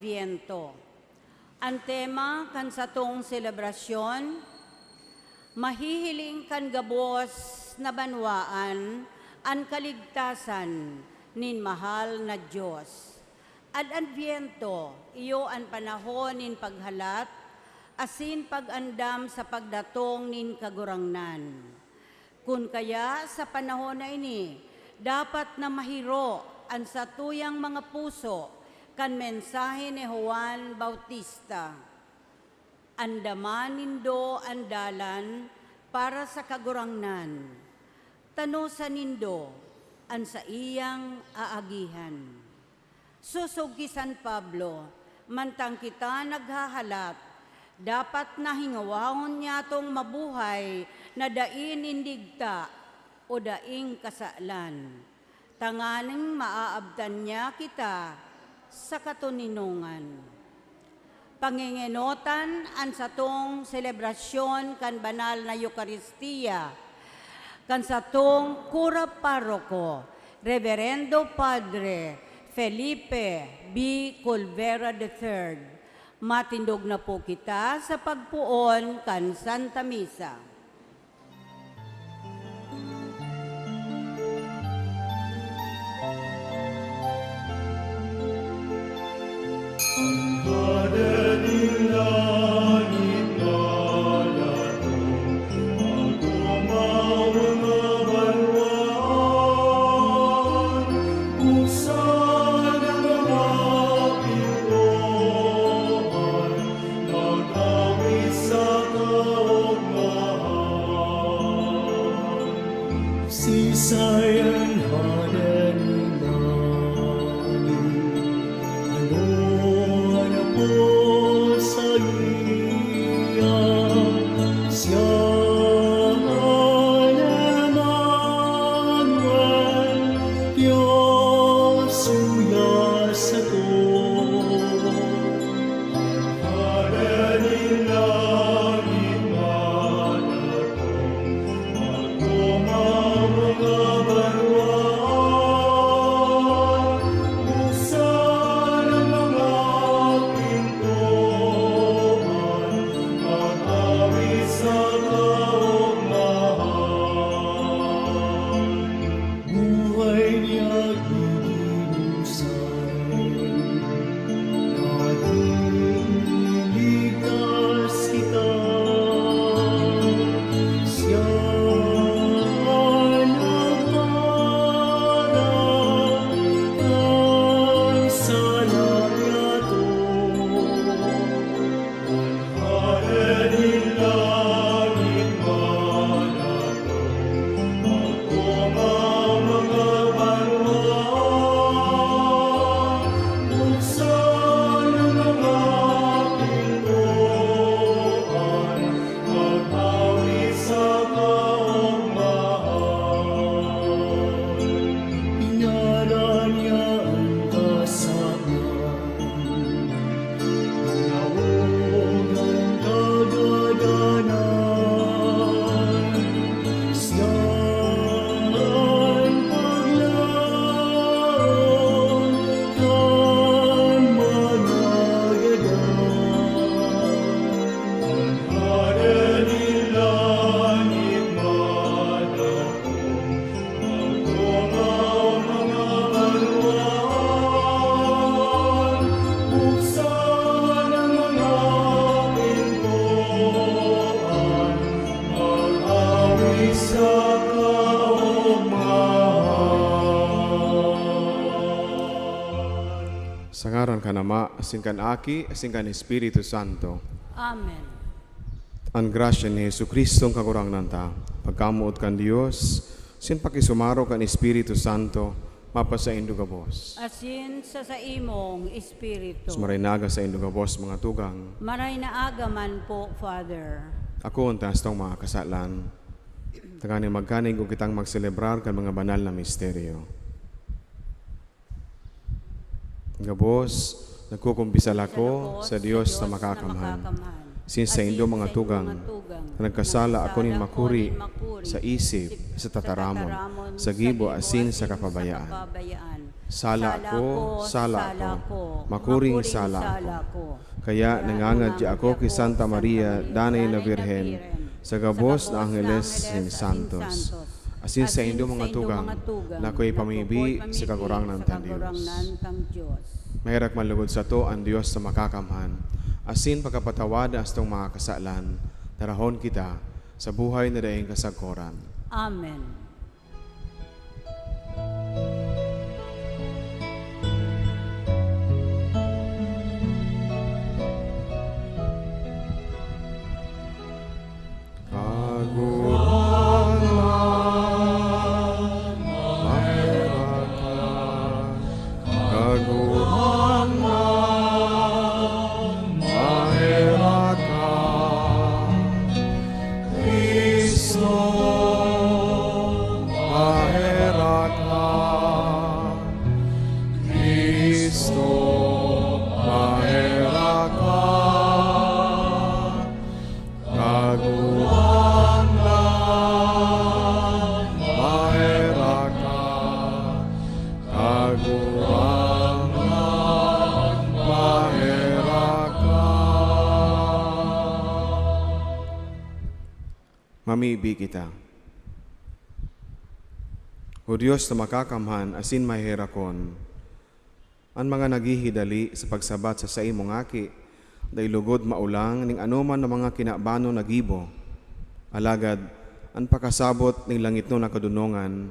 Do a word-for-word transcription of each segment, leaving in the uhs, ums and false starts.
Adviento. An tema kan satong selebrasyon, mahihiling kan gabos na banwaan an kaligtasan nin mahal na Dios. An Adviento, iyo an panahon nin paghalat asin pag-andam sa pagdatong nin Kagurangnan. Kun kaya, sa panahon na ini, dapat na mahiro an satuyang mga puso kan mensahe ni Juan Bautista. Andama nindo an dalan para sa Kagurangnan. Tanosa nindo an saiyang aagihan. Sosog ki San Pablo, mantang kita naghahalat, dapat na hingawahon niyatong mabuhay na dai nin digta o daing kasalan, tanganing maaabtan niya kita sa katoninongan. Pangingenotan an satong selebrasyon kan banal na Eukaristia kan satong kura paroko, Reverendo Padre Felipe B. Colvera the third. Matindog na po kita sa pagpoon kan Santa Misa. Siisay an hade nin langit? Ano an apod saiya? Siya an Emmanuel, Dios suya sato. Buhay niya giginusay, naging ligtas kita. Siya an nagpara kan sala niyato. Pinara niya an kasalan, tinawog an kagadanan. Siya an paglaom kan mga gadan. Sa ngaran kan Ama, asin kan Aki, asin kan Espiritu Santo. Amen. An grasya ni Jesu-Cristo, an Kagurangnan ta, pagkamoot kan Dios, asin pakisumaro kan Espiritu Santo, mapasaindo gabos. Asin sa saimong espiritu. Sa maray na aga saindo gabos, mga tugang. Maray na aga man po, Father. Ako an taas tong mga kasalan. Tanganing magkanig o kitang magselebrar kan mga banal na misteryo. Gabos, nagkukumpisal ako sa Dios na makakamhan, asin saindo mga tugang, na nagkasala ako nin makuri sa isip, sa tataramon, sa gibo asin sa kapabayaan. Sala ko, sala ko, makuring sala ko. Kaya nangangadya ako ki Santa Maria, danay na Birhen, sa gabos na angheles nin santos, asin saindo mga tugang na akoy pamibi sa Kagurangnan tang Dios. Maherak man lugod sato an Dios na Makakamhan, asin pagkapatawad an satong mga kasalan, tarahon kita sa buhay na daing kasagkoran. Amen. Kagurangnan, maherak ka. Kagurangnan, maherak ka. Cristo, maherak ka. Cristo, maherak ka. Kagurangnan, maherak ka. Kagurangnan, maherak ka. Mamibi kita. O Dios na Makakamhan asin Maherakon, an mga naghihidali sa pagsabat sa saimong Aki, dai lugod maulang nin anoman na mga kinabanon na gibo. Alagad, an pakasabot nin langitnon na kadonongan,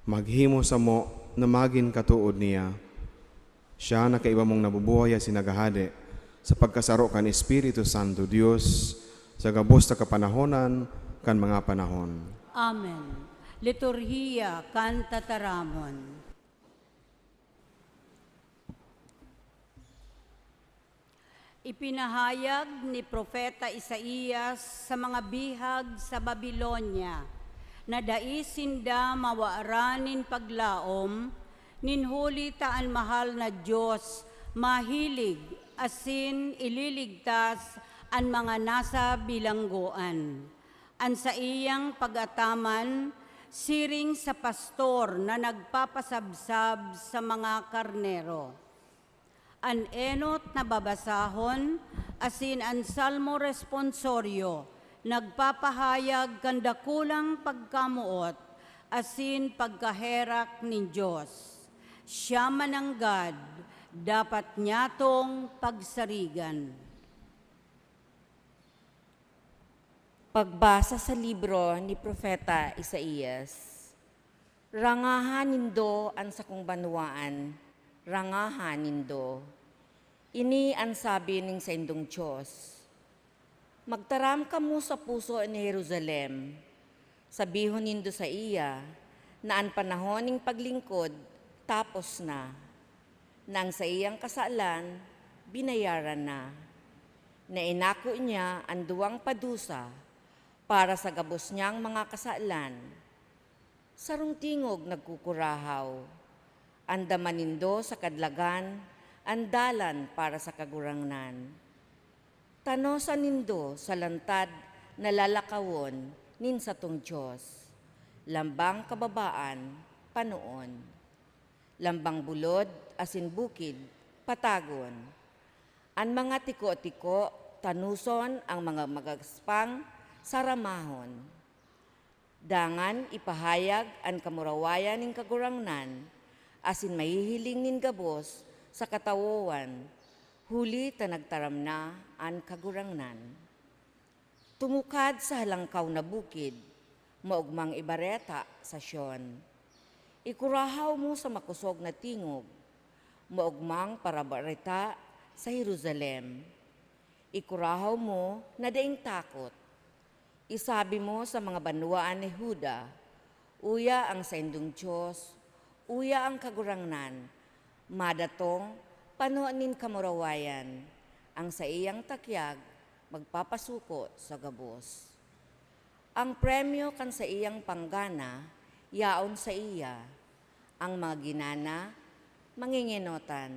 maghimo samo na magin katood niya. Siya na kaiba mong nabubuhay asin naghahade, sa pagkasaro kan Espiritu Santo, Dios, sa gabos na kapanahonan kan mga panahon. Amen. Liturhiya kan Tataramon. Ipinahayag ni Propeta Isaias sa mga bihag sa Babilonia na dai sinda mawaran nin paglaom, nin huli ta an mahal na Dios mahilig asin ililigtas an mga nasa bilanggoan. An saiyang pag-ataman siring sa pastor na nagpapasabsab sa mga karnero. An enot na babasahon asin an Salmo Responsorio nagpapahayag kan dakulang pagkamoot asin pagkaherak nin Dios. Siya mananggad, dapat niyatong pagsarigan. Pagbasa sa libro ni Propeta Isaias. Rangaha nindo an sakong banwaan, rangaha nindo. Ini an sabi nin saindong Dios, "Magtaram kamo sa puso ni Jerusalem. Sabihon nindo saiya na an panahon nin paglingkod tapos na, na an saiyang kasalan binayaran na, na inako niya an duwang padusa para sa gabos niyang mga kasalan." Sarong tingog nagkukurahaw, "Andaman nindo sa kadlagan an dalan para sa Kagurangnan. Tanosan nindo sa lantad na lalakawon nin satong Dios, lambang kababaan, panoon. Lambang bulod asin bukid, patagon. An mga tiko-tiko, tanoson, an mga magaspang, saramahon. Dangan ipahayag an kamurawayan nin Kagurangnan, asin mahihiling nin gabos sa katawowan, huli ta nagtaram na an Kagurangnan. Tumukad sa halangkaw na bukid, maogmang ibareta sa Sion. Ikurahaw mo sa makosog na tingog, maogmang parabareta sa Jerusalem. Ikurahaw mo na daing takot. Isabi mo sa mga banwaan ni Juda, 'Uya an saindong Dios, uya an Kagurangnan, madatong, pano nin kamurawayan, an saiyang takyag magpapasuko sa gabos. An premyo kan saiyang panggana yaon saiya, an mga ginana, mangingenotan.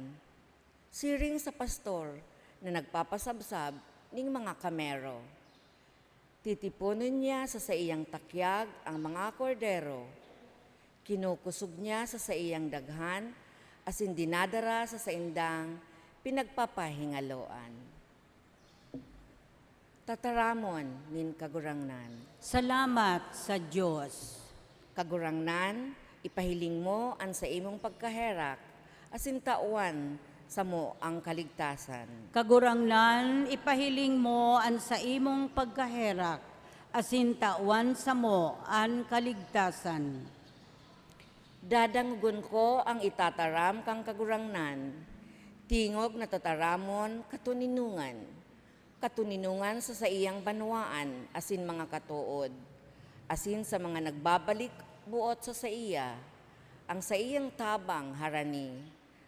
Siring sa pastor na nagpapasabsab nin mga kamero, titiponon niya sa saiyang takyag an mga kordero. Kinukosog niya sa saiyang daghan, asin dinadara sa saindang pinagpapahingaloan. Tataramon nin Kagurangnan. Salamat sa Dios. Kagurangnan, ipahiling mo an saimong pagkaherak, asin tawan samo ang kaligtasan. Kagurangnan, ipahiling mo an saimong pagkaherak, asin tawan samo an kaligtasan. Dadangogon ko ang itataram kan Kagurangnan, tingog na tataramon katoninongan. Katoninongan sa saiyang banwaan asin mga katood, asin sa mga nagbabalik boot sa saiya. Ang saiyang tabang harani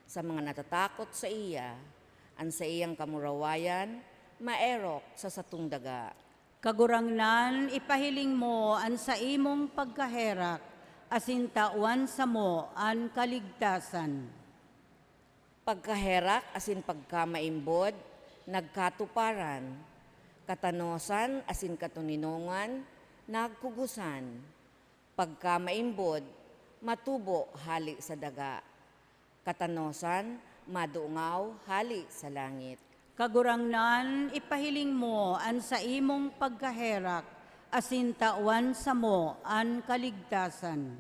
sa mga natatakot saiya, an saiyang kamurawayan maerok sa satong daga. Kagurangnan, ipahiling mo an saimong pagkaherak, asin tawan samo an kaligtasan. Pagkaherak asin pagkamaimbod nagkatuparan, katanosan asin katoninongan nagkugosan. Pagkamaimbod matubo hale sa daga, katanosan madungaw hale sa langit. Kagurangnan, ipahiling mo an saimong pagkaherak, asin tawan samo an kaligtasan.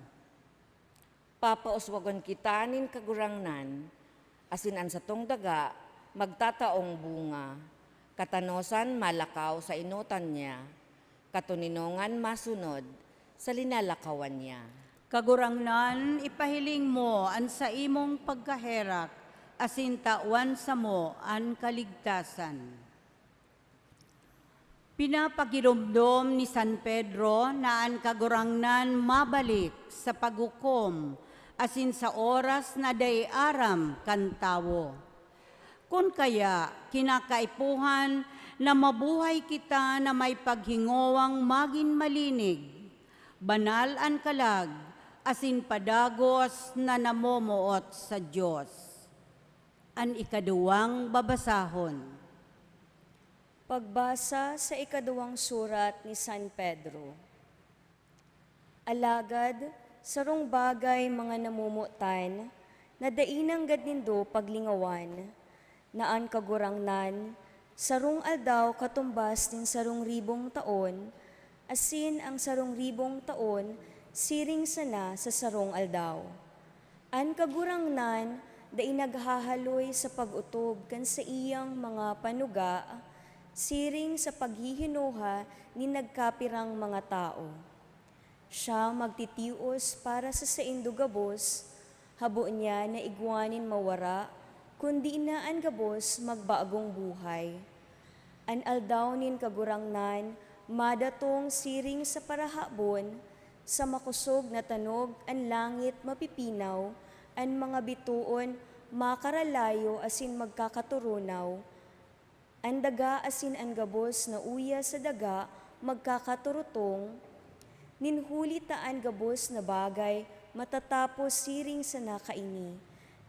Papauswagon kita nin Kagurangnan, asin an satong daga magtataong bunga. Katanosan malakaw sa enotan niya, katoninongan masunod sa linalakawan niya. Kagurangnan, ipahiling mo an saimong pagkaherak, asin tawan samo an kaligtasan. Pinapagiromdom ni San Pedro na an Kagurangnan mabalik sa paghukom asin sa oras na dai aram kan tawo. Kun kaya, kinakaipuhan na mabuhay kita na may paghingowang magin malinig, banal an kalag, asin padagos na namomoot sa Dios. An ikaduwang babasahon. Pagbasa sa ikaduwang surat ni San Pedro. Alagad, sarong bagay, mga namomotan, na dai nanggad nindo paglingawan, na an Kagurangnan, sarong aldaw katumbas nin sarong ribong taon, asin ang sarong ribong taon siring sana sa sarong aldaw. An Kagurangnan dai naghahaloy sa pag-otob kan saiyang mga panuga, siring sa paghihinuha nin nagkapirang mga tawo. Siya magtitios para sa saindo gabos, habo niya na igwa nin mawara, kundi na an gabos magbagong buhay. An aldaw nin Kagurangnan madatong siring sa parahabon, sa makosog na tanog an langit mapipinaw, an mga bitoon makaralayo asin magkakaturunaw. An daga asin an gabos na uya sa daga magkakaturutong, nin huli ta an gabos na bagay matatapos siring sana kaini.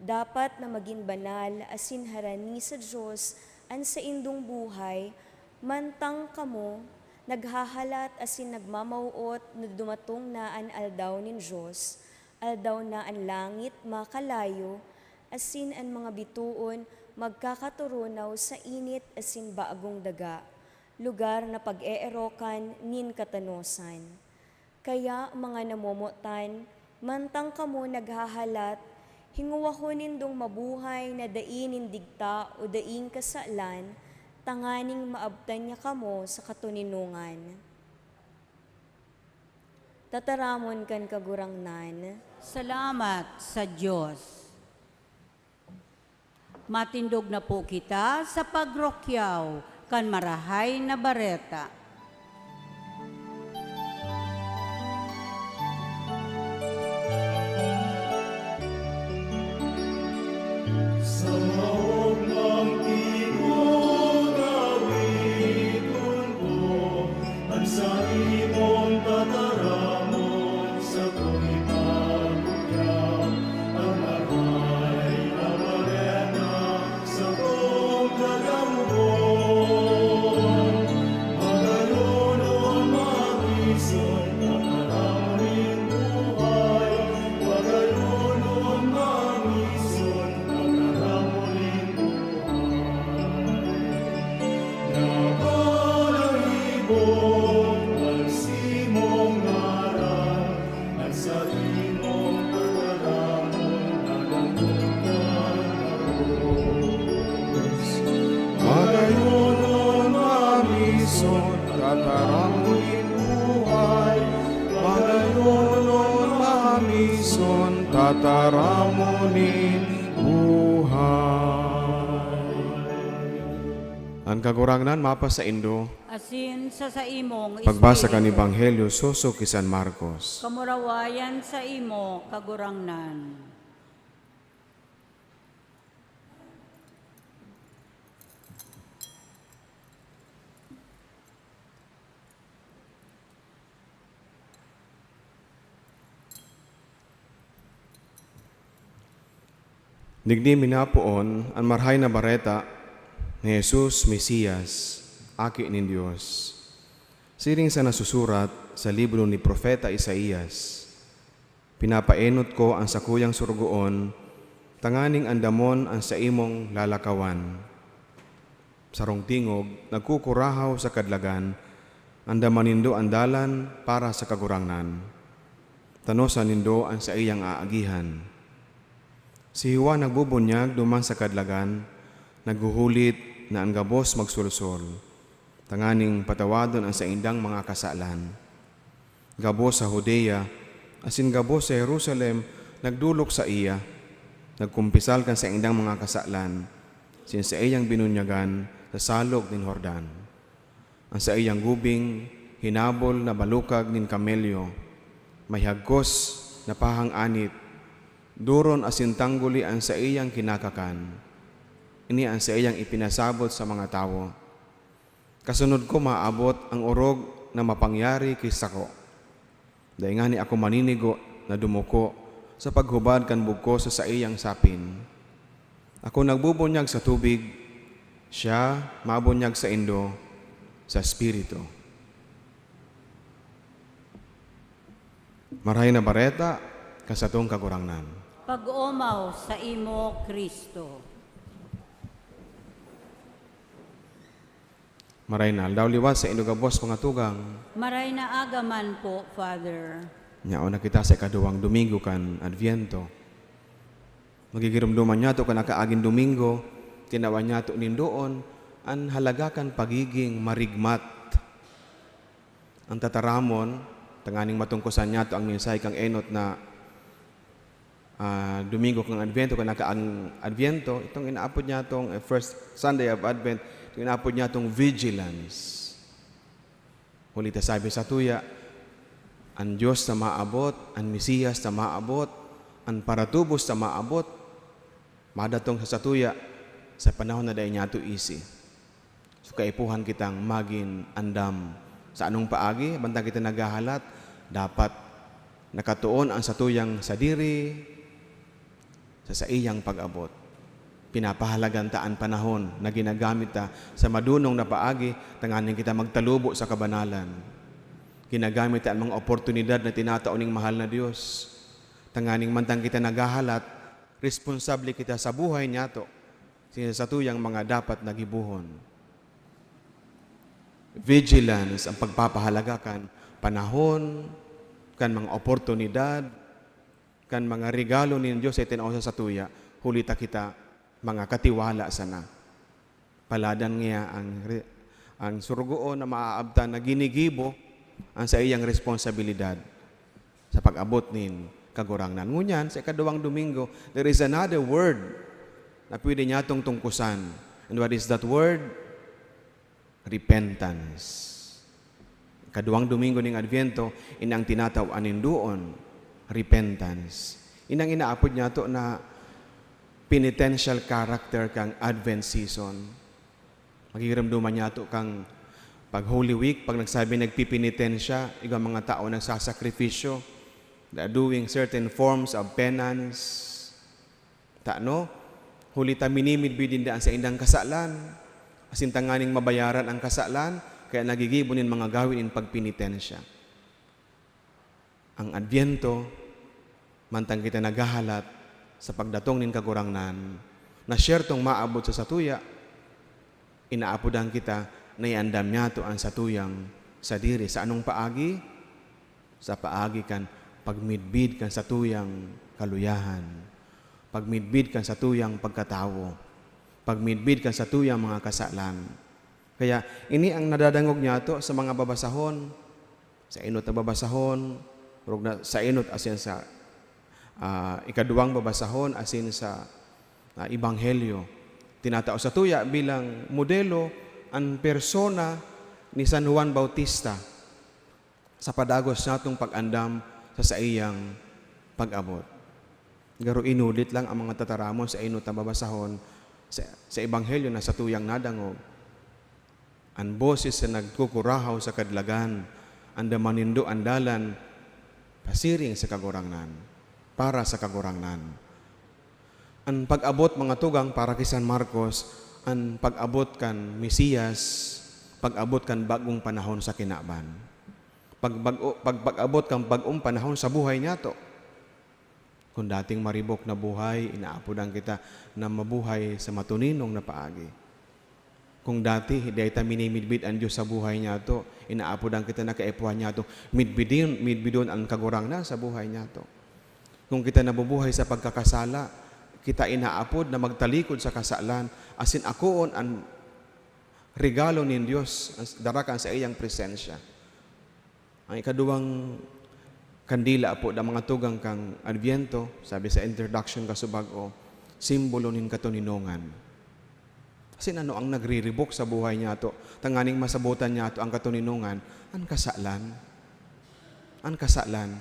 Dapat na magin banal asin harani sa Dios an saindong buhay, mantang kamo naghahalat asin nagmamawot na dumatong na an aldaw nin Dios, aldaw na an langit makalayo, asin an mga bitoon magkakaturunaw sa init asin bagong daga, lugar na pag-eerokan nin katanosan. Kaya, mga namomotan, mantang kamo naghahalat, hingowahon nindong mabuhay na dai nin digta o daing kasalan, tanganing maabtan niya kamo sa katoninongan. Tataramon kan Kagurangnan. Salamat sa Dios. Matindog na po kita sa pagrokyaw kan Marahay na Bareta. Sa maogmang tigo, gawiton ko an saimong tataramon, sa kong ipagkukyaw an Marahay na Bareta sa kong kadamugon. Magalonon, magison, tataramon nin buhay, An simong ngaran, an saimong tataramon, nagamot kan gabos. Magayonon mamison, tataramon nin buhay. Magayonon mamison, tataramon nin buhay. An Kagurangnan mapasaindo. Asin sa saimong Pagbasa kan espiritu. Ebanghelyo sosog ki San Marcos. Kamurawayan saimo, Kagurangnan. Digdi minapoon an Marahay na Bareta ni Jesus Mesias, Aki nin Dios. Siring sa nasusurat sa libro ni Propeta Isaias, "Pinapaenot ko an sakuyang sorogoon tanganing andamon an saimong lalakawan." Sarong tingog nagkukurahaw sa kadlagan, "Andaman nindo an dalan para sa Kagurangnan. Tanosan nindo an saiyang aagihan." Si Juan nagbubunyag duman sa kadlagan, naghuhulit na an gabos magsolsol, tanganing patawadon an saindang mga kasalan. Gabos sa Judea asin gabos sa Jerusalem nagdolok saiya, nagkumpisal kan saindang mga kasalan, asin saiyang binunyagan sa salog nin Jordan. An saiyang gubing hinabol na balukag nin kamelyo, may hagkos na pahang-anit, doron asin tangguli an saiyang kinakakan. Ini an saiyang ipinasabot sa mga tawo. Kasunod ko maabot an orog na mapangyari ki sako. Dai ngani ako maninigo na dumuko sa paghubad kan bugkos sa saiyang sapin. Ako nagbubunyag sa tubig, siya mabunyag saindo sa Espiritu. Marahay na Bareta kan satong Kagurangnan. Pag-omaw saimo, Cristo. Maray na aldaw liwat saindo gabos, mga tugang. Maray na aga man po, Father. Yaon na kita sa ikaduwang Domingo kan Adviento. Magigiromdoman niyato kan nakaaging Domingo, tinawan niyato nin doon an halaga kan pagiging marigmat. Ang tataramon, tanganing matungkosan niyato ang mensahe kan enot na ah, Domingo kan Adviento, kan nakaaging Adviento, itong inaapod niyatong, eh, first Sunday of Advent, itong inaapod niyatong vigilance. Huli ta sabi sa satuya, an Dios na maabot, an Mesiyas na maabot, an paratubos na maabot, madatong sa satuya sa panahon na dai niyato isi. So, kaipuhan kitang magin andam. Sa anong paagi? Bantang kita naghahalat, dapat nakatoon an satuyang sadiri sa saiyang pag-abot. Pinapahalagan ta an panahon na ginagamit ta sa madunong na paagi tanganing kita magtalubo sa kabanalan. Ginagamit ta an mga oportunidad na tinatao ning mahal na Dios tanganing mantang kita naghahalat, responsable kita sa buhay niyato. Sa satuyang mga dapat na gibohon. Vigilance, ang pagpapahalaga kan panahon, kan mga oportunidad, kan mga regalo nin Dios sa itinao sa satuya, huli ta kita mga katiwala sana. Paladan niya ang re-, ang surugoon na maaabtan na ginigibo ang saiyang responsabilidad sa pag-abot nin Kagurangnan. Ngunyan, sa ikaduwang Domingo, there is another word na pwede niyatong tungkusan. And what is that word? Repentance. Ikaduwang Domingo ning Adviento, ini ang tinatao an nindoon, repentance. Ini ang inaapod niyato na penitential character kan Advent season. Magigiramdoman niyato kan pag Holy Week, pag nagsabi nagpipinitensya, igwa mga tao nagsasakripisyo, they are doing certain forms of penance. Tano, huli ta minimidbid ninda an saindang kasalan, asin tanganing mabayaran ang kasalan, kaya nagigibo nin mga gawi nin pagpinitensya. Ang Adbyento, mantang kita naghahalat sa pagdatong nin Kagurangnan, na siyertong maabot sa satuya, inaapodan kita na iandam niyato an satuyang Sadiri, sa anong paagi? Sa paagi kan pagmidbid kan satuyang kaluyahan, pagmidbid kan satuyang pagkatawo, pagmidbid kan satuyang mga kasalan. Kaya, ini ang nadadangog niyato sa mga babasahon, sa enot na babasahon, orog na sa enot asin sa, ah, ikaduwang babasahon asin sa, ah, ebanghelyo. Tinatao satuya bilang modelo an persona ni San Juan Bautista sa padagos natong pag-andam sa saiyang pag-abot. Garo inulit lang ang mga tataramon sa enot na babasahon, sa, sa ebanghelyo na satuyang nadangog. An boses na nagkukurahaw sa kadlagan, andama nindo an dalan pasiring sa Kagurangnan, para sa Kagurangnan. An pag-abot, mga tugang, para ki San Marcos, an pag-abot kan Mesiyas, pag-abot kan bagong panahon sa kinaban. Pag-, bag-, pag-, pag-abot kan bagong panahon sa buhay niyato. Kung dating maribok na buhay, inaapodan kita na mabuhay sa matuninong na paagi. Kung dati, dai ta minimidbid an Dios sa buhay niyato, inaapodan kita na kaipuhan niyato, midbidin, midbidon an Kagurangnan sa buhay niyato. Kung kita nabubuhay sa pagkakasala, kita inaapod na magtalikod sa kasalan, asin akoon an regalo nin Dios, an dara kan saiyang presensya. Ang ikaduwang kandila apo na mga tugang kan Adbyento, sabi sa introduction, kasubago, simbolo nin katoninongan. Asin ano ang nagriribok sa buhay niyato, tanganing masabotan niyato ang katoninongan? An kasalan. An kasalan.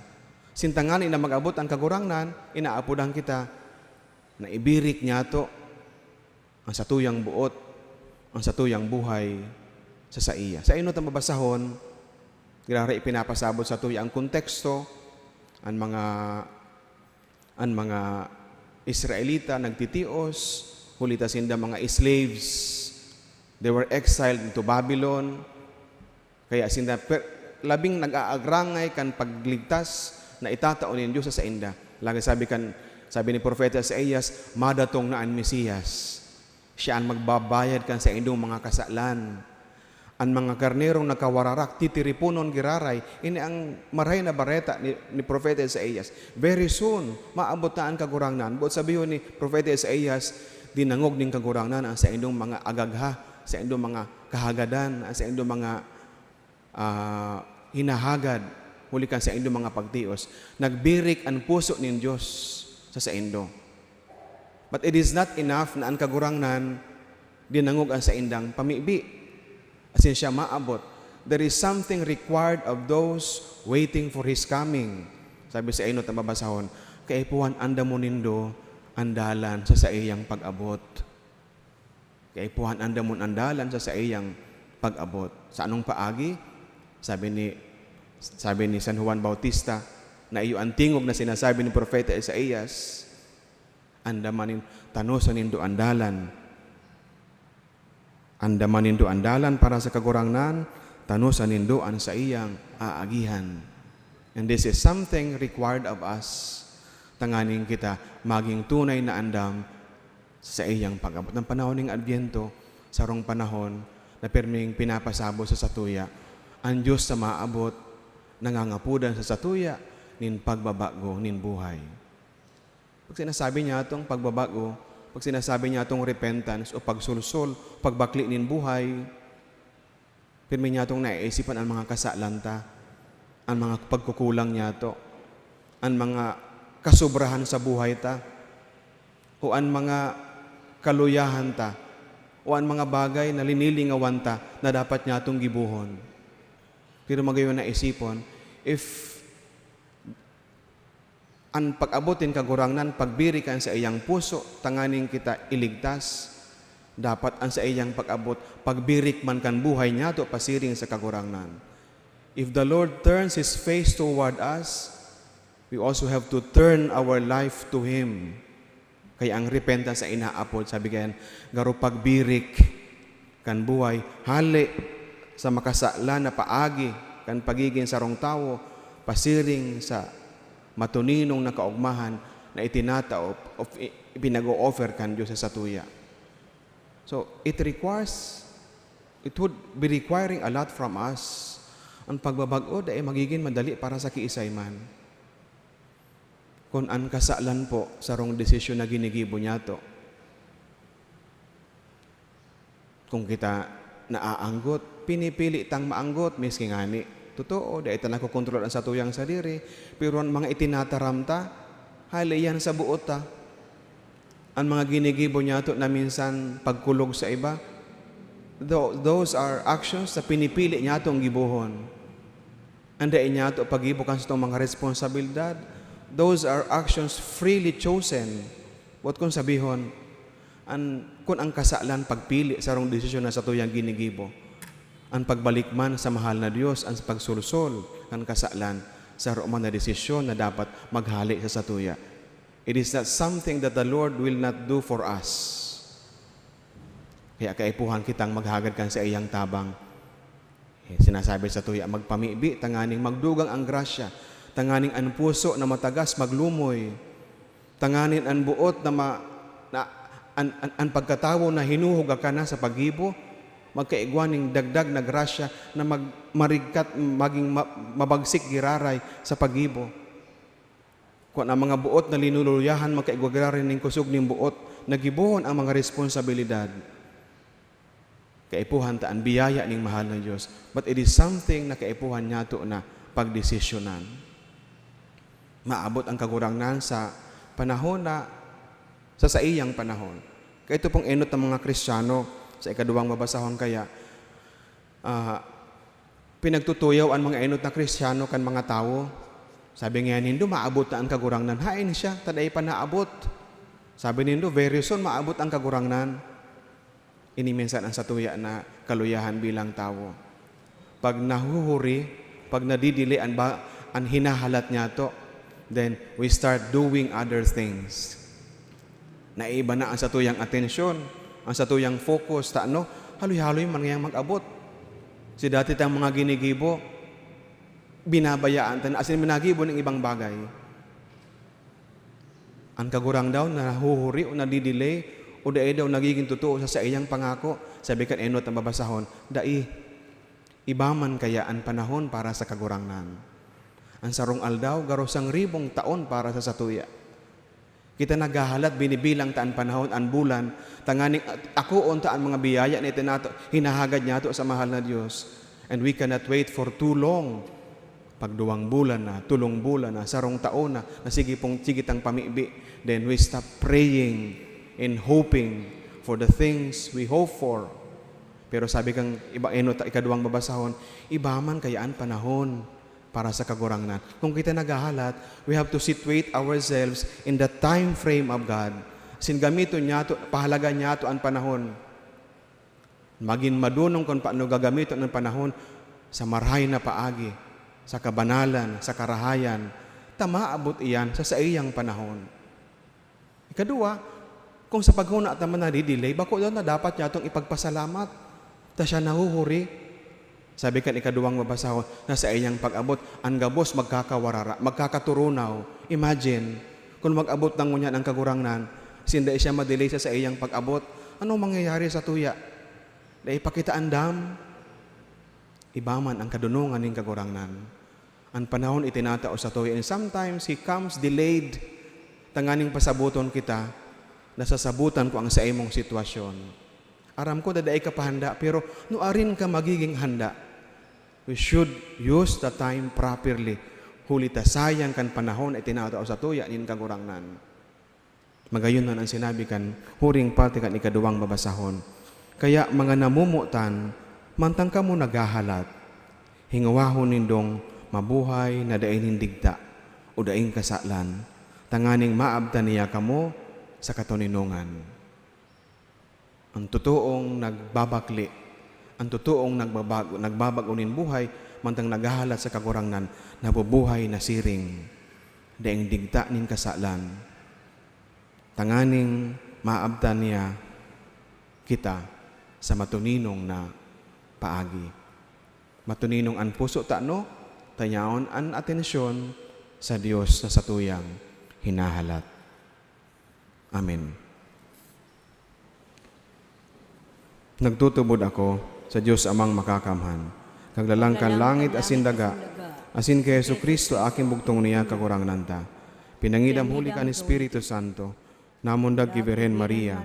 Asin tanganing na mag-abot an Kagurangnan, inaapodan kita na ibirik niyato an satuyang boot, an satuyang buhay sa saiya. Sa enot na babasahon, giraray ipinapasabot satuya an konteksto, an mga, an mga Israelita nagtitios, huli ta sinda mga slaves. They were exiled into Babylon. Kaya sinda per-, labing nag-aagrangay kan pagligtas na itatao nin Dios sa sainda. Lagi sabi kan, sabi ni Propeta Isaias, "Madatong na an Mesiyas. Siya an magbabayad kan saindong mga kasalan. An mga karnerong nagkawararak, titiriponon giraray." Ini ang Marahay na Bareta ni, ni Propeta Isaias. Very soon, maabot na an Kagurangnan. Boot sabihon ni Propeta Isaias, dinangog nin Kagurangnan an saindong mga agagha, saindong mga kahagadan, an saindong mga ah, hinahagad huli kan saindong mga pagtios, nagbirik an puso nin Dios sa saindo. But it is not enough na an Kagurangnan dinangog an saindang pamibi. Asin siya maabot. There is something required of those waiting for His coming. Sabi sa enot na babasahon, "Kaipuhan andamon nindo an dalan sa saiyang pag-abot." Kaipuhan andamon an dalan sa saiyang pag-abot. Sa anong paagi? Sabi ni, sabi ni San Juan Bautista, na iyo an tingog na sinasabi ni Propeta Isaias, "Andaman nin-, tanosan nindo an dalan. Andaman nindo an dalan para sa Kagurangnan, tanosan nindo an saiyang aagihan." And this is something required of us, tanganing kita maging tunay na andam sa saiyang pag-abot. An panahon nin Adbyento, sarong panahon na pirming pinapasabot sa satuya an Dios sa maabot, nangangapodan sa satuya nin pagbabago nin buhay. Pag sinasabi niya itong pagbabago, pag sinasabi niya itong repentance o pagsulsol, pagbakle nin buhay, pirmi niyatong naiisipan an mga kasalan ta, an mga pagkukulang niyato, an mga kasobrahan sa buhay ta, o an mga kaluyahan ta, o an mga bagay na linilingawan ta na dapat niyatong gibohon. Pero magayon na isipon, if an pag-abot nin Kagurangnan, pagbirik kan saiyang puso, tanganing kita iligtas. Dapat an saiyang pag-abot, pagbirik man kan buhay niyato pasiring sa Kagurangnan. If the Lord turns His face toward us, we also have to turn our life to Him. Kaya ang repentance ay inaapod, sabi kayan, garo pagbirik kan buhay, hale sa makasalan na paagi kan pagigin sarong tawo, pasiring sa matuninong na kaogmahan na itinatao o ipinag-o-offer kan Dios sa satuya. So, it requires, it would be requiring a lot from us. Ang pagbabag-o dai magigin madali para sa kiisay man. Kun an kasalan po sarong desisyon na ginigibo niyato. Kung kita naaanggot, pinipili tang maanggot, miski ngani, totoo, dai ta nakokontrol an satuyang sadiri, pero an mga itinataram ta, hale iyan sa boot ta. An mga ginigibo niyato na minsan pagkulog sa iba, tho-, those are actions na pinipili niyatong gibohon. An dai niyato paggibo kan satong mga responsabilidad, those are actions freely chosen. Boot kong sabihon, an, kun ang kasalan pagpili sarong desisyon na satuyang ginigibo, an pagbalik man sa mahal na Dios, an pagsolsol kan kasalan, saro man na desisyon na dapat maghale sa satuya. It is not something that the Lord will not do for us. Kaya kaipuhan kitang maghagad kan saiyang tabang. Eh, sinasabi sa tuya, "Magpamibi, tanganing magdugang ang grasya, tanganing an puso na matagas maglumoy, tanganing an boot na ma-, na, an, an, an pagkatawo na hinuhuga ka na sa paggibo, magkaigwa nin dagdag na grasya na mag-, marigkat, maging ma-, mabagsik giraray sa paggibo." Kun ang mga boot na linuluyahan magkaigwa giraray nin kusog nin boot na gibohon ang mga responsabilidad. Kaipuhan ta an biyaya ning mahal na Dios, but it is something na kaipuhan niyato na pagdesisyonan. Maabot ang Kagurangnan sa panahon na, sa saiyang panahon. Kaya ito pong enot ng mga Kristiyano, sa ikaduwang babasahon kaya, ah, pinagtutuyaw an mga enot na Kristiyano kan mga tawo. Sabi niya nindo, "Maabot na an Kagurangnan." Haen siya, ta dai pa naabot. Sabi nindo, "Very soon, maabot ang Kagurangnan." Ini minsan an satuya na kaluyahan bilang tawo. Pag nahuhuri, pag nadidili an ba-, an hinahalat niyato, then we start doing other things. Naiiba na an satuyang atensyon, an satuyang focus, ta ano, haloy-haloy man ngayang mag-abot. Si dati tang mga ginigibo, binabayaan ta na, asin minagibo ning ibang bagay. An Kagurangnan daw nahuhuri o nadidelay o dai daw nagigin totoo sa saiyang pangako, sabi kan enot na babasahon, dai. Iba man kaya an panahon para sa Kagurangnan? An sarong aldaw, garo sangribong taon para sa satuya. Kita naghahalat, binibilang ta an panahon, an bulan, tanganing at-, akoon ta an mga biyaya na itinato, hinahagad niyato sa mahal na Dios. And we cannot wait for too long. Pag duwang bulan na, tolong bulan na, sarong taon na, na sige pong, sige tang pamibi, then we stop praying and hoping for the things we hope for. Pero sabi kan iba, enot, ikaduwang babasahon, iba man kaya an panahon para sa Kagurangnan. Kung kita naghahalat, we have to situate ourselves in the time frame of God. Asin gamiton niyato, pahalagan niyato an panahon. Magin madonong kun paano gagamiton an panahon sa marahay na paagi, sa kabanalan, sa karahayan, ta maabot iyan sa saiyang panahon. Ikaduwa, kung sa paghona ta man nadidelay, bako daw na dapat niyatong ipagpasalamat ta siya nahuhuri. Sabi kan ikaduwang babasahon, na saiyang pag-abot, an gabos magkakawarara, magkakaturunaw. Imagine, kun mag-abot na ngunyan an Kagurangnan, asin dai siya madelay sa saiyang pag-abot, anong mangyayari sa tuya? Dai pa kita andam. Iba man ang kadonongan nin Kagurangnan. An panahon itinatao sa tuya, and sometimes He comes delayed, tanganing pasaboton kita, nasasabotan ko ang saimong sitwasyon. Aram ko na dai ka pa handa, pero nuarin ka magiging handa. We should use the time properly, huli ta sayang kan panahon na itinatao sa tuya nin Kagurangnan. Magayon man an sinabi kan huring parte kan ikaduwang babasahon. Kaya, mga namomotan, mantang kamo naghahalat, hingowahon nindong mabuhay na dai nin digta o daing kasalan, tanganing maabtan niya kamo sa katoninongan. An totoong nagbabakle, an totoong nagbabag-, nagbabag-o nin buhay, mantang naghahalat sa Kagurangnan, nabubuhay na siring, daing digta nin kasalan, tanganing maabtan niya kita sa matuninong na paagi. Matuninong an puso ta, no? Ta yaon an atensyon sa Dios na satuyang hinahalat. Amen. Nagtutubod ako sa Dios Amang Makakamhan, Naglalang kan langit asin daga, asin ki Jesu-Cristo, aking bugtong niya, Kagurangnan ta. Pinangidam huli kan Espiritu Santo, namundag ki Birhen Maria.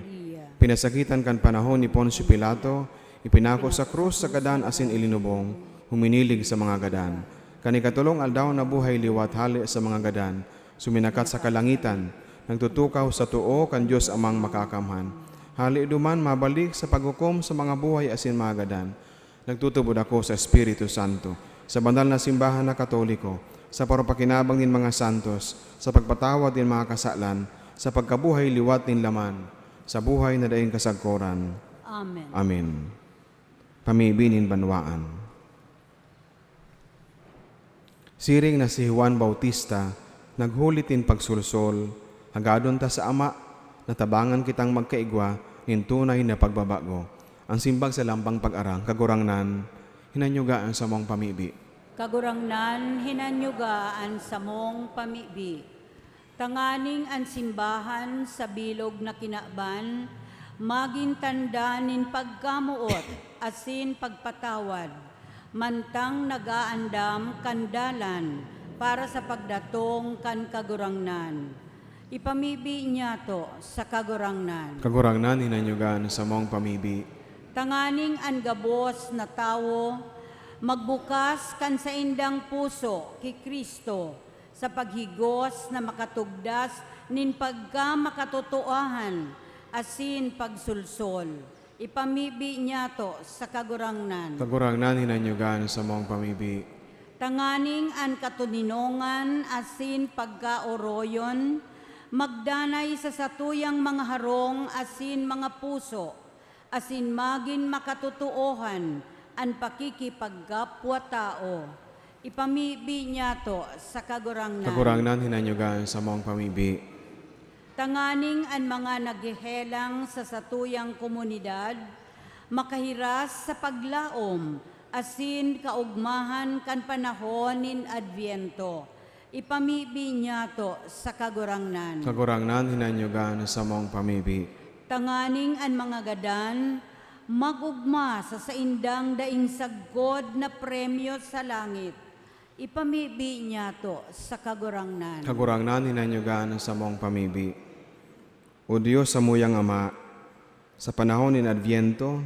Pinasakitan kan panahon ni Poncio Pilato, ipinako sa krus sa gadan asin ilinubong, huminilig sa mga gadan. Kan ikatolong aldaw nabuhay liwat hale sa mga gadan, suminakat sa kalangitan, nagtutukaw sa too kan Dios Amang Makakamhan. Hale duman mabalik sa paghukom sa mga buhay asin mga gadan. Nagtutubod ako sa Espiritu Santo, sa banal na simbahan na Katoliko, sa parupakinabang nin mga santos, sa pagpatawad nin mga kasalan, sa pagkabuhay liwat nin laman, sa buhay na daing kasagkoran. Amen. Amen. Pamibi nin banwaan. Siring na si Juan Bautista naghulit nin pagsolsol, hagadon ta sa Ama na tabangan kitang magkaigwa nin tunay na pagbabago. An simbag sa lambang pag-arang, Kagurangnan, hinanyuga an samong pamibi. Kagurangnan, hinanyuga an samong pamibi. Tanganing an simbahan sa bilog na kinaban magin tanda nin pagkamoot asin pagpatawad, mantang nag-aandam kan dalan para sa pagdatong kan Kagurangnan. Ipamibi niyato sa Kagurangnan. Kagurangnan, hinanyuga an samong pamibi. Tanganing an gabos na tawo magbukas kan saindang puso ki Cristo, sa paghigos na makatugdas nin pagkamakatotoohan asin pagsolsol. Ipamibi niyato sa Kagurangnan. Kagurangnan, hinanyuga an samong pamibi. Tanganing an katoninongan asin pagkaoroyon magdanay sa satuyang mga harong asin mga puso, asin magin makatotoohan an pakikipagkapwa-tao. Ipamibi niyato sa Kagurangnan. Kagurangnan, hinanyuga an samong pamibi. Tanganing an mga naghehelang sa satuyang komunidad makahiras sa paglaom asin kaogmahan kan panahon nin Adbyento. Ipamibi niyato sa Kagurangnan. Kagurangnan, hinanyuga an samong pamibi. Tanganing an mga gadan mag-ogma sa saindang daing sagkod na premyo sa langit. Ipamibi niyato sa Kagurangnan. Kagurangnan, hinanyuga an samong pamibi. O Dios, samuyang Ama, sa panahon nin Adbyento,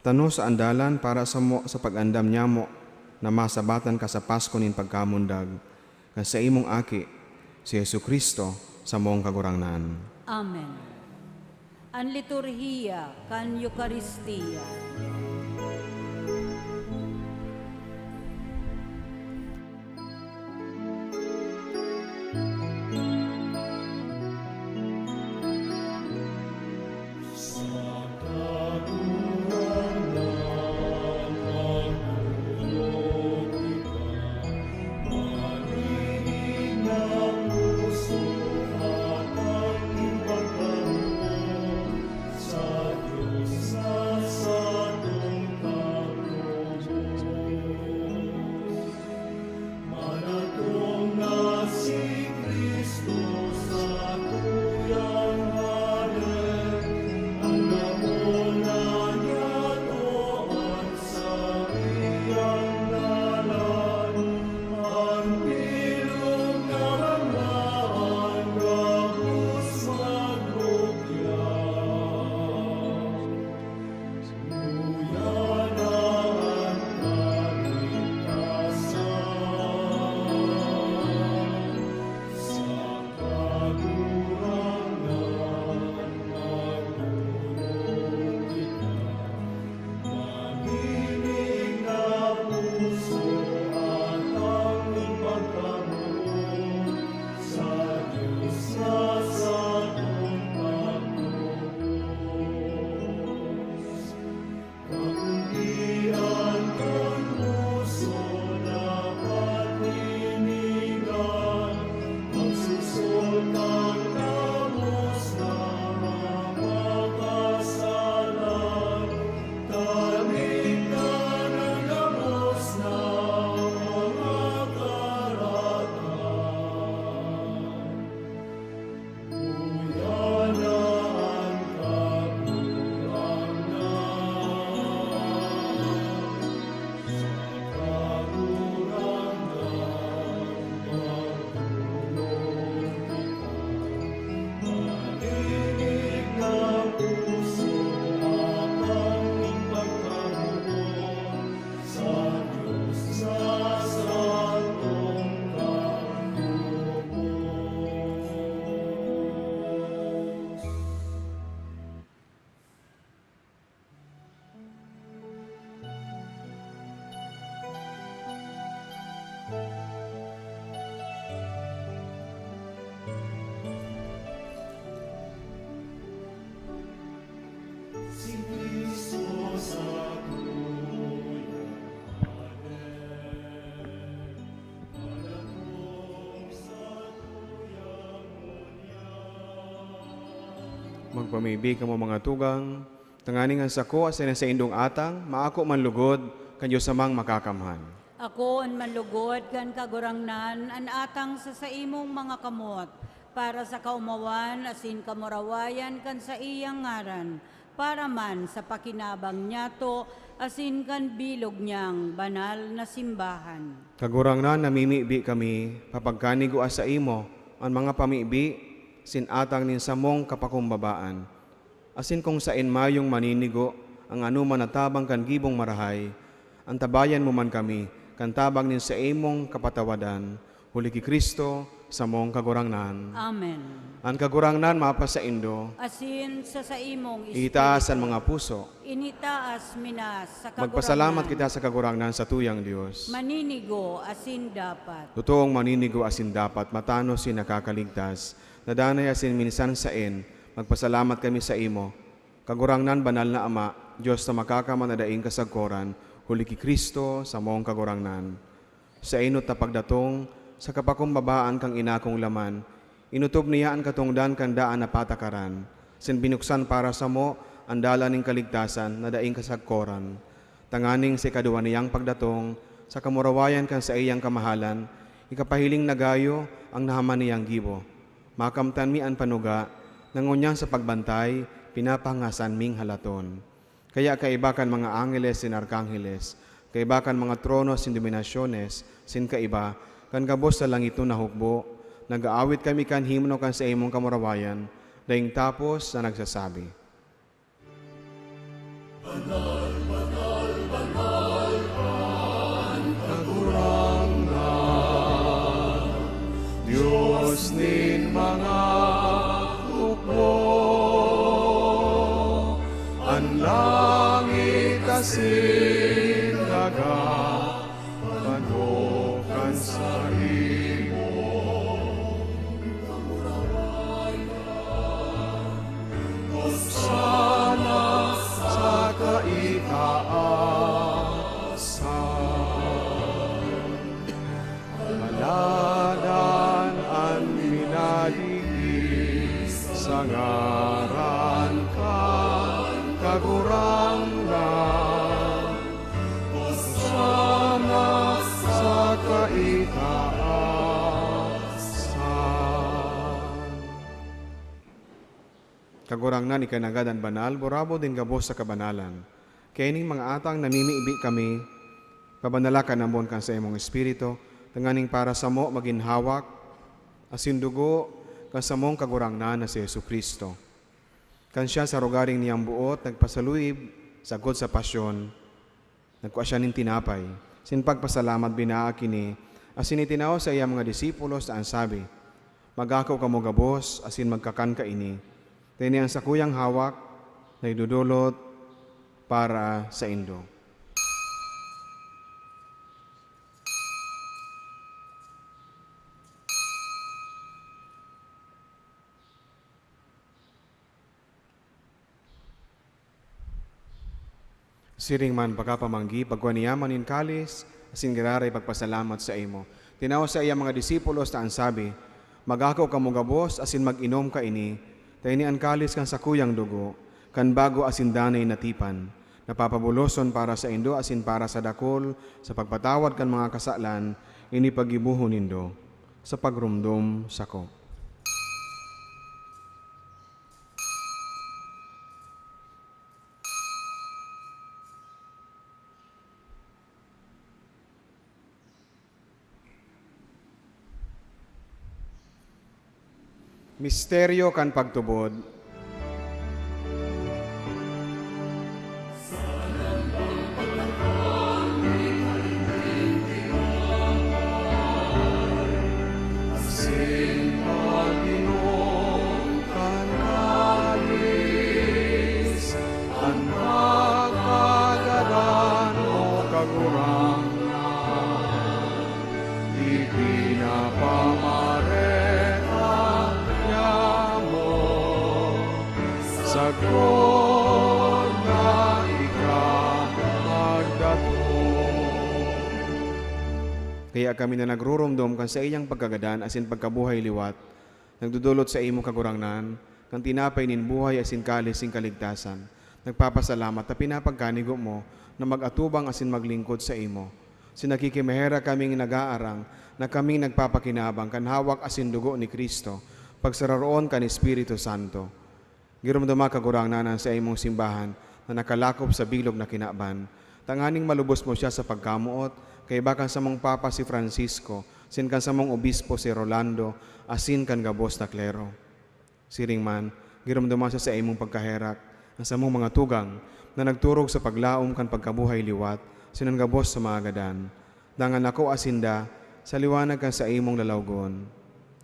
tanos an dalan para samo sa pag-andam nyamo na masabatan ka sa Pasko nin pagkamundag kan saimong Aki, si Jesu-Cristo, samong Kagurangnan. Amen. An liturhiya kan Eukaristia. Si Cristo sa tuya, padaton sa tuyang ngunyan. Magpamibi kamo, mga tugang, tanganing an sako asin an saindong atang maako man lugod kan Dios Amang Makakamhan. Ako an manlugod kan Kagurangnan an atang sa saimong mga kamot, para sa kaomawan asin kamurawayan kan saiyang ngaran, para man sa pakinabang niyato asin kan bilog niyang banal na simbahan. Kagurangnan, namimibi kami, papagkanigua saimo an mga pamibi sin atang nin samong kapakumbabaan. Asin kung saen mayong maninigo an anoman na tabang kan gibong marahay, antabayan mo man kami kan tabang nin saimong kapatawadan, huli ki Cristo, samong Kagurangnan. Amen. An Kagurangnan mapasaindo. Asin sa saimong Itaas an espiritu. Mga puso. Initaas mi na sa Kagurangnan. Magpasalamat kita sa Kagurangnan, sa tuyang Dios. Maninigo asin dapat. Totoong maninigo asin dapat, matanos si nakakaligtas, nadanay asin minsan saen, magpasalamat kami saimo. Kagurangnan, Banal na Ama, Dios na makakaman na daing kasagkoran, huli ki Cristo, samong Kagurangnan. Sa enot na pagdatong, sa kapakumbabaan kan inakong laman, inotob niya an katongdan kan daan na patakaran, asin binuksan para samo an dalan nin kaligtasan na daing kasagkoran, tanganing sa ikaduwa niyang pagdatong, sa kamurawayan kan saiyang kamahalan, ikapahiling na gayo an nahaman niyang gibo. Makamtan mi an panuga na ngunyan sa pagbantay, pinapahangasan ming halaton. Kaya kaiba kan mga angheles sin arkanheles, kaiba kan mga trono sin dominasyones sin kaiba kan gabos sa langitnon na hukbo, nag-aawit kami kan himno kan saimong kamurawayan, daing tapos na nagsasabi, Banal, banal, banal an Kagurangnan, Dios nin mga hukbo. An langit asin daga panokan sa imo. Hosana sa kaitaasan. Maladan an minadigdi sa ngaran kan Kagurangnan. Hosana sa kaitaasan. Kagurangnan, ika nanggad an banal, burabod nin gabos sa kabanalan. Kaya ning mga atang namimibi kami, pabanala ka namon kan saimong Espiritu, tanganing para samo magin hawak asin dugo kan samong Kagurangnan na si Jesu-Cristo. Kan siya sa rogaring niyang boot nagpasaluyib sagkod sa pasyon, nagkua siya nin tinapay, sin pagpasalamat binaak ini, asin itinao sa iya mga disipulos ta an sabi, "Mag-ako kamo gabos asin magkakan kaini, ta ini an sakuyang hawak na idodolot para saindo." Siring man pakapamanggi, pagkua niya man nin kalis, asin giraray pagpasalamat sa imo. Tinao sa iya mga disipulos ta an sabi, "Mag-ako kamo gabos asin mag-inom kaini, ta ini an kalis kan sakuyang dugo, kan bago asin danay na tipan, na papabuloson para saindo asin para sa dakul sa pagpatawad kan mga kasalan, ini paggibohon nindo sa pagromdom sako." Misteryo kan pagtubod. Asin pag-inom kan kalis, an pagkagadan, O Kagurangnan, Ipinapamareta niamo, sagkod na ika magdatong. Kaya kami na nagruromdom kan saiyang pagkagadan asin pagkabuhay liwat, nagdodolot sa imo, Kagurangnan, kan tinapay nin buhay asin kalis nin kaligtasan. Nagpapasalamat ta pinapagkanigo mo na mag-atubang asin maglingkod saimo. Asin nakikimaherak kaming nag-aarang na kaming nagpapakinabang kan hawak asin dugo ni Cristo, pagsararoon kan Espiritu Santo. Giromdoma, Kagurangnan, an saimong simbahan na nakalakop sa bilog na kinaban, tanganing malubos mo siya sa pagkamoot, kaiba kan samong Papa si Francisco, asin kan samong Obispo si Rolando, asin kan gabos na klero. Siring man, giromdoma sa saimong pagkaherak an samong mga tugang na nagturog sa paglaom kan pagkabuhay liwat, asin an gabos sa mga gadan. Dangan akoa sinda sa liwanag kan saimong lalawgon.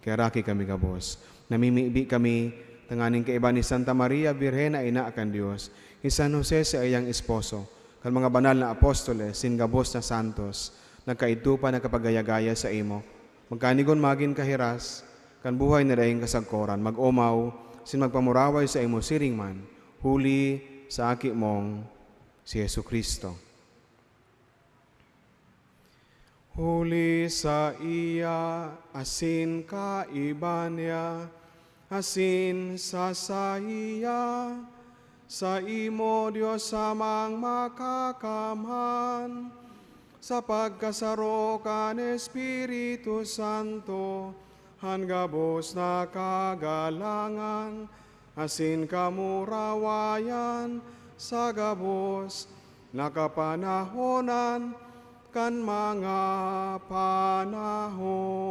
Kaheraki kami gabos. Namimibi kami tanganing kaiba ni Santa Maria, Birhen na ina kan Dios, ni San Jose, saiyang esposo, kan mga banal na apostoles, asin gabos na santos, nagkaidto pa nagkapagaya-gaya saimo, magkanigon magin kahiras kan buhay na daing kasagkoran, mag-omaw asin magpamuraway saimo siring man, huli sa Aki mong si Jesu-Cristo. Huli saiya, asin kaiba niya, asin sa saiya, saimo, Dios Amang Makakamhan, sa pagkasaro kan Espiritu Santo, an gabos na kagalangan asin kamurawayan sa gabos na kapanahonan kan mga panahon.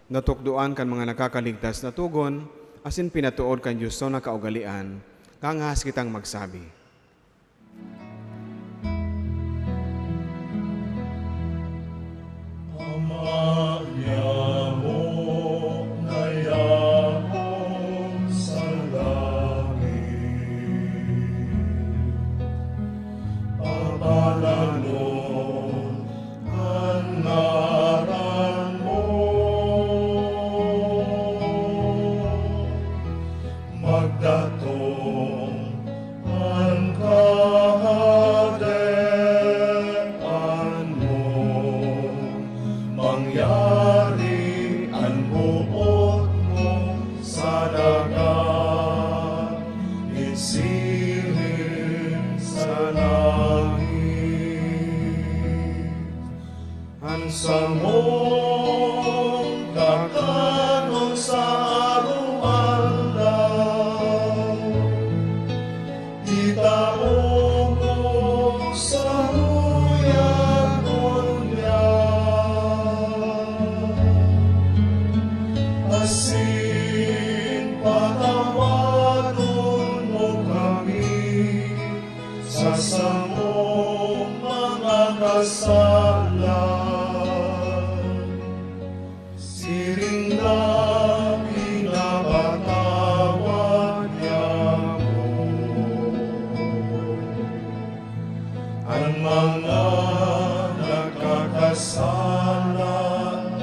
Natukdoan kan mga nakakaligtas na togon, asin pinatood kan Dios na kaugalean, kangahas kitang magsabi. Ama niamo na yaon sa langit, papalanon an ngaran mo, magdatong an Kahadean mo, mangyari an boot mo sa daga, isiring sa langit. An samong kakanon sa aroaldaw, itao mo samuya ngunyan, asin patawadon mo kami sa samong mga kasalan, siring na pinapatawad niamo an mga nagkakasala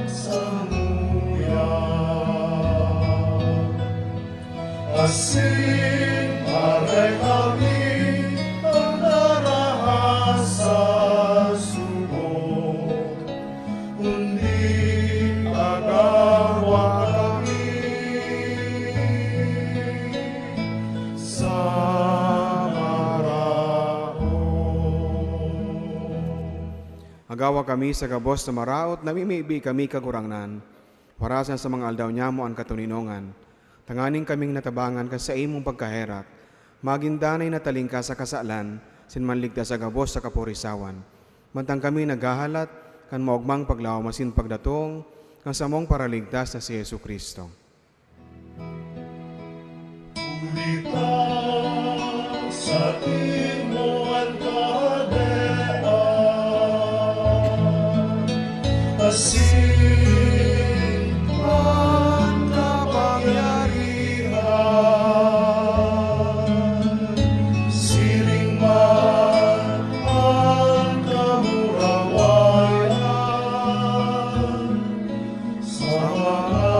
samuya. Asin parekami an narahas sa subok, kundi agawa kami sa maraot. Magawa kami sa gabos na maraot, namimibi kami, Kagurangnan, parasan sa mga aldaw nyamo an katoninongan, tanganing kaming natabangan kan saimong pagkaherak, magin danay na talingkas sa kasalan, sin manligtas sa gabos sa kaporisawan. Mantang kami naghahalat kan maogmang paglaom asin pagdatong kan samong Paraligtas na si Jesu-Cristo. Huli ta saimo an kahadean, asin an kapangyarihan, siring man an kamurawayan, sa mga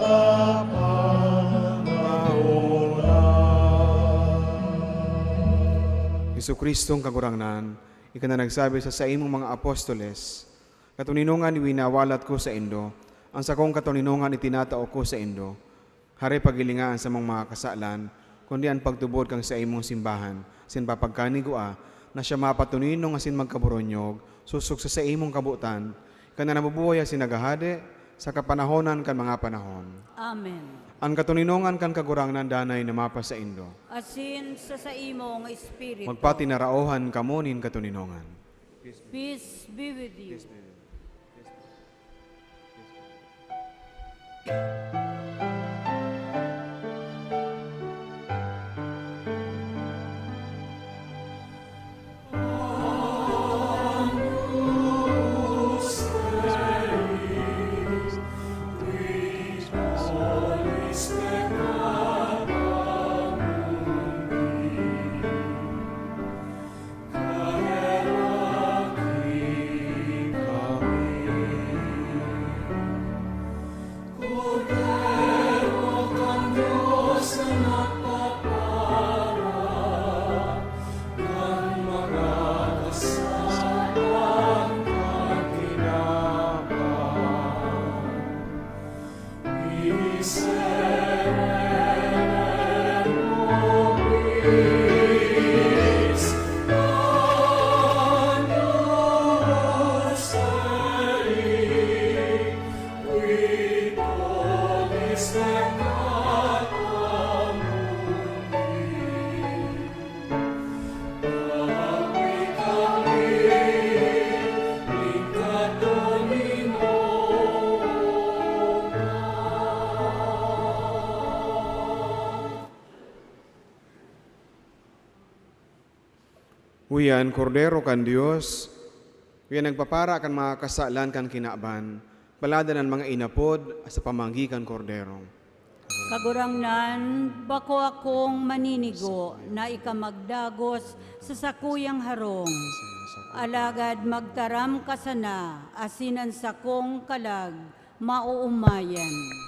kapanahon. Jesu-Cristong Kagurangnan, ika na nagsabi sa saimong mga apostoles, "Katoninongan winawalat ko saindo, an sakong katoninongan itinatao ko saindo." Hare pagilinga an samong mga kasalan, kundi an pagtubod kan saimong simbahan, asin papagkanigua na siya mapatoninong asin magkaboronyog, sosog sa saimong kabotan, ika na nabubuhay asin naghahade sa kapanahonan kan mga panahon. Amen. An katoninongan kan Kagurangnan danay na mapasaindo. Asin sa saimong espiritu. Magpatinaraohan kamo nin katoninongan. Peace be with you. Uya an Kordero kan Dios, uya nagpapara kan mga kasalan kan kinaban, paladan an mga inapod sa pamanggi kan Kordero. Kagurangnan, bako akong maninigo na ika magdagos sa sakuyang harong. Alagad magtaram ka sana, asin an sakong kalag maoomayan.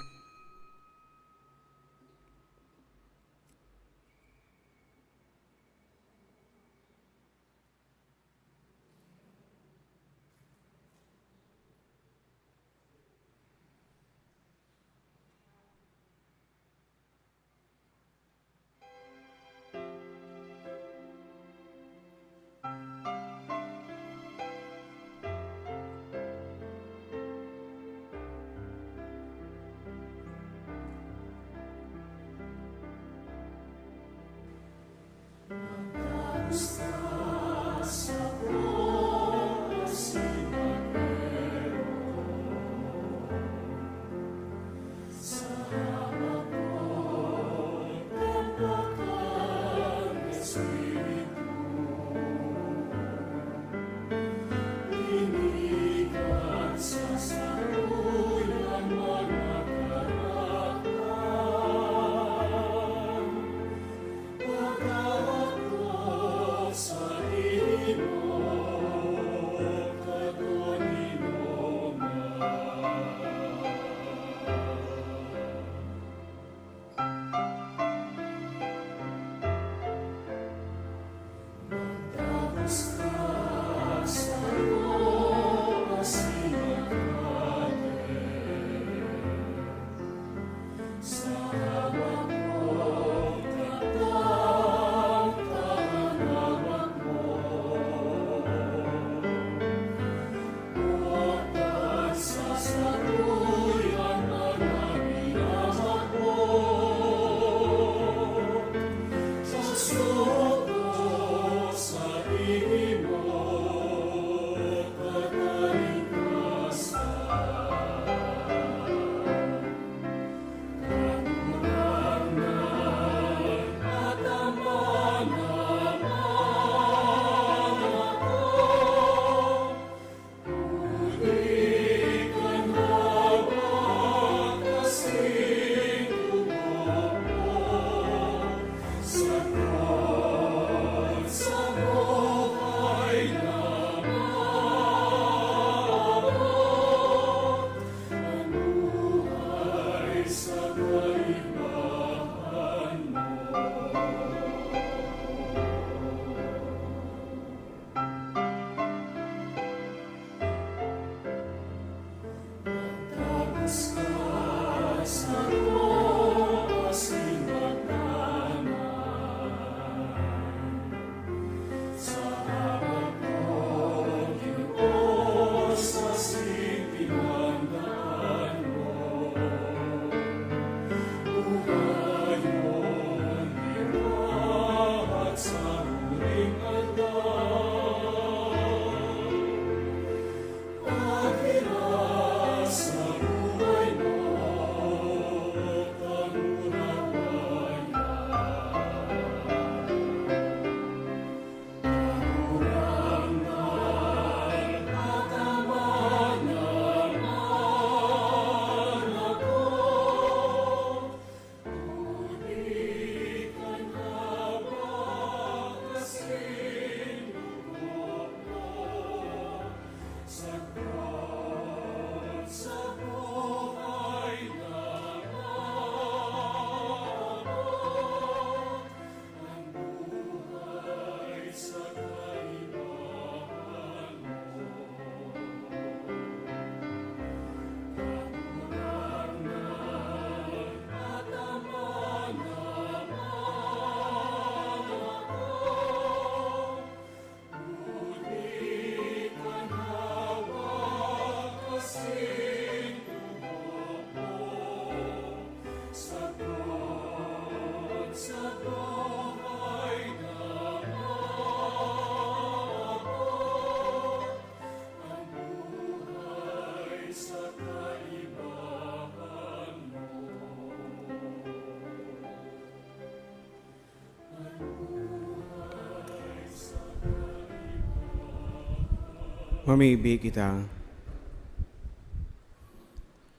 Mamibi kita.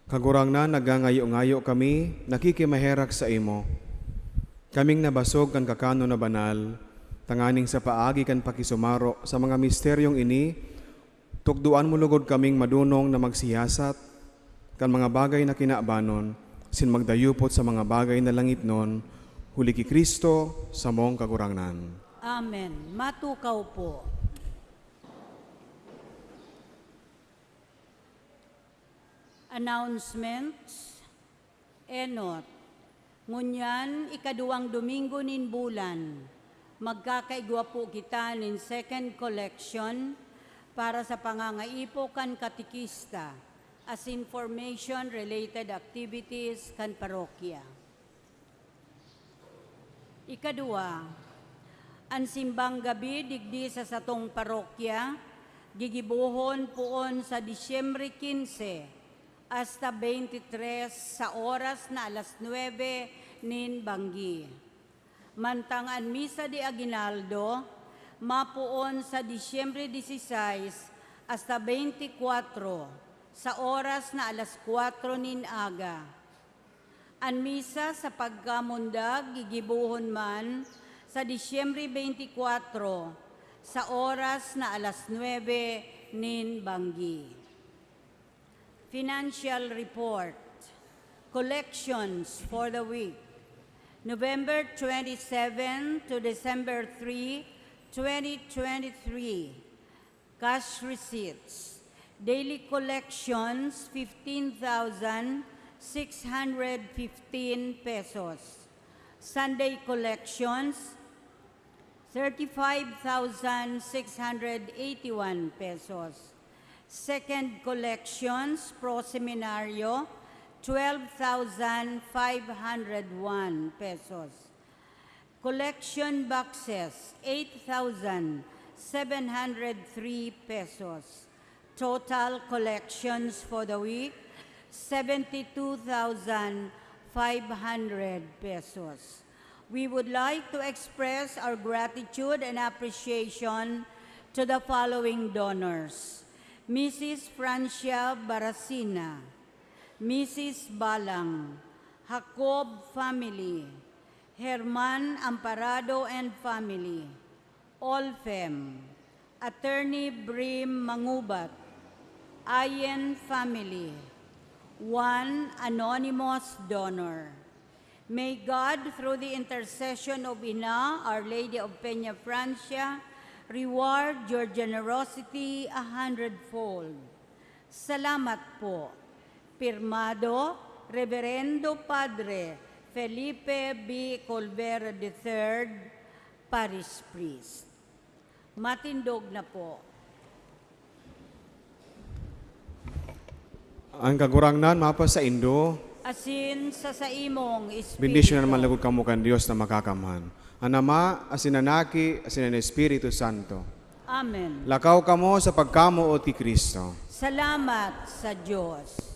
Kagurangnan, nagangayo-ngayo kami, nakikimaherak saimo. Kaming nabasog kan kakanon na banal, tanganing sa paagi kan pakisumaro sa mga misteryong ini, tukdoan mo lugod kaming madunong na magsiyasat kan mga bagay na kinabanon, sin magdayupot sa mga bagay na langitnon, huli ki Cristo, samong Kagurangnan. Amen. Matukaw po. Announcements. Enot. Ngunyan, ikaduwang Domingo nin bulan, magkakaigwa po kita nin second collection para sa pangangaipo kan katekista, asin formation-related activities kan parokya. Ikaduwa, an simbang gabi digdi sa satong parokya, gigibohon poon sa Disyembre quince hasta veintitrés sa oras na alas nuebe nin banggi. Mantang an misa de aguinaldo, mapoon sa Disyembre dieciséis hasta veintikwatro sa oras na alas kwatro nin aga. An misa sa pagkamundag gigibohon man sa Disyembre veintikwatro, sa oras na alas nuebe nin banggi. Financial report. Collections for the week, November twenty-seven to December three, twenty twenty-three. Cash receipts. Daily collections, fifteen thousand six hundred fifteen pesos. Sunday collections, thirty-five thousand six hundred eighty-one pesos. Second collections, pro seminario, twelve thousand five hundred one pesos. Collection boxes, eight thousand seven hundred three pesos. Total collections for the week, seventy-two thousand five hundred pesos. We would like to express our gratitude and appreciation to the following donors: Missus Francia Baracina, Missus Balang, Jacob family, Herman Amparado and family, Olfem, Attorney Brim Mangubat, Ayen family, one anonymous donor. May God, through the intercession of Ina, Our Lady of Peña Francia, reward your generosity a hundredfold. Salamat po. Pirmado, Reverendo Padre Felipe B. Colbert the third, Parish Priest. Matindog na po. An Kagurangnan mapasaindo. Asin sa saimong espiritu. Bendisyonan man lagod kamo kan Dios na Makakamhan, an Ama, asin an Aki, asin an Espiritu Santo. Amen. Lakaw kamo sa pagkamoot ki Cristo. Salamat sa Dios.